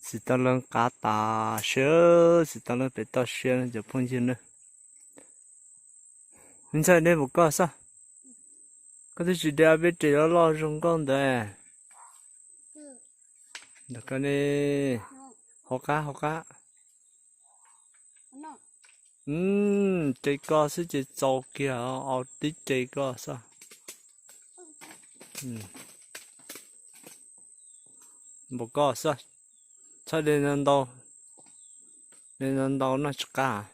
Txiv tau leej qab tas siab, txiv tau leej pem toj siab no cov phooj ywg na. Ntxhais, de npaum koj xwb, koj twb tsis de peb ris loj loj zoo nkauj ntawd. Ntawm koj ne, hauv qab hauv qab. Ces koj xwb ces txaus kiag, au tib ces koj xwb. Npaum koj xwb, txhob de ntau, de ntau ntau noj tsis qab.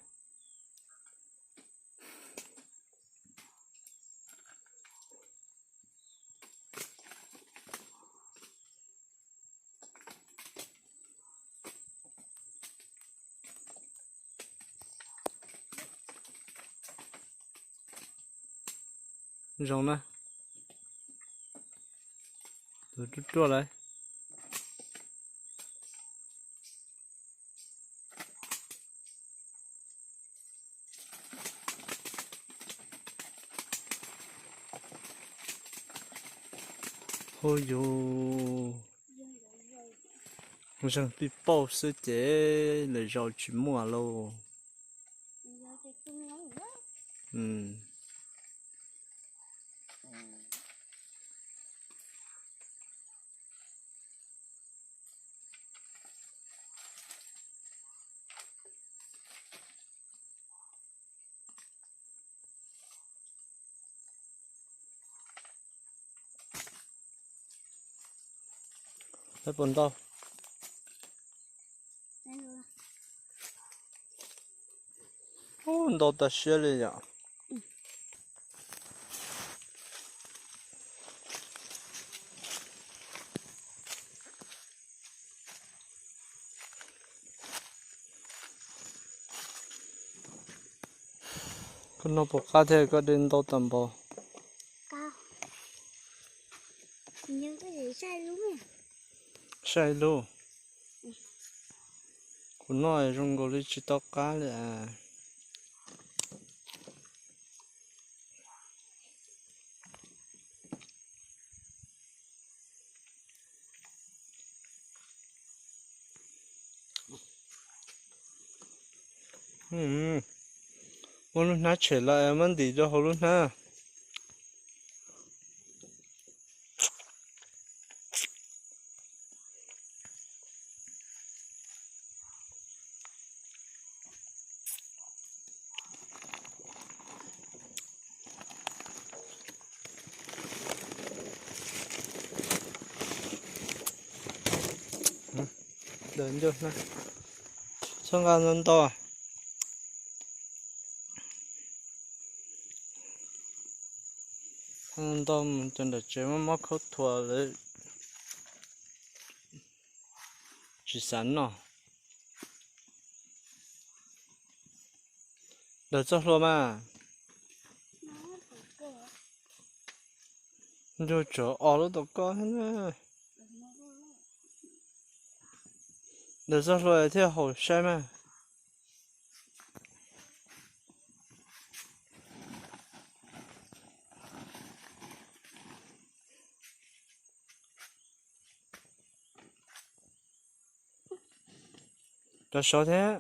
Zoo na. Tus ruaj ruaj lawm. Hu yus, zeeg pij pauj xwb ces lwm zaus tsis muaj lauj. Puas ntau? Ub, ntau tas siab li yom. Koj noj puas qab thiab koj de ntau tas npaum? Saib ib lub. Kuv noj zoo nkaus li tsis tau qab li as. Muab lub hnab tshem los muab ntim rau hauv lub hnab. Txhob nqa ntau ntau. Ntau mus cov nram tsev muab mob khaub thuas lawm tsis xav noj. Daws txoj hlua mas. Nrug tsov os lub tom koj thiab na. Daws txoj hlua thiaj haum saib mas. Rov saud thiab.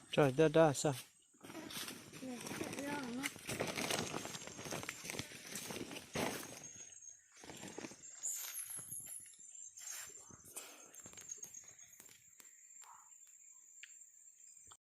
Tso dab dab xwb.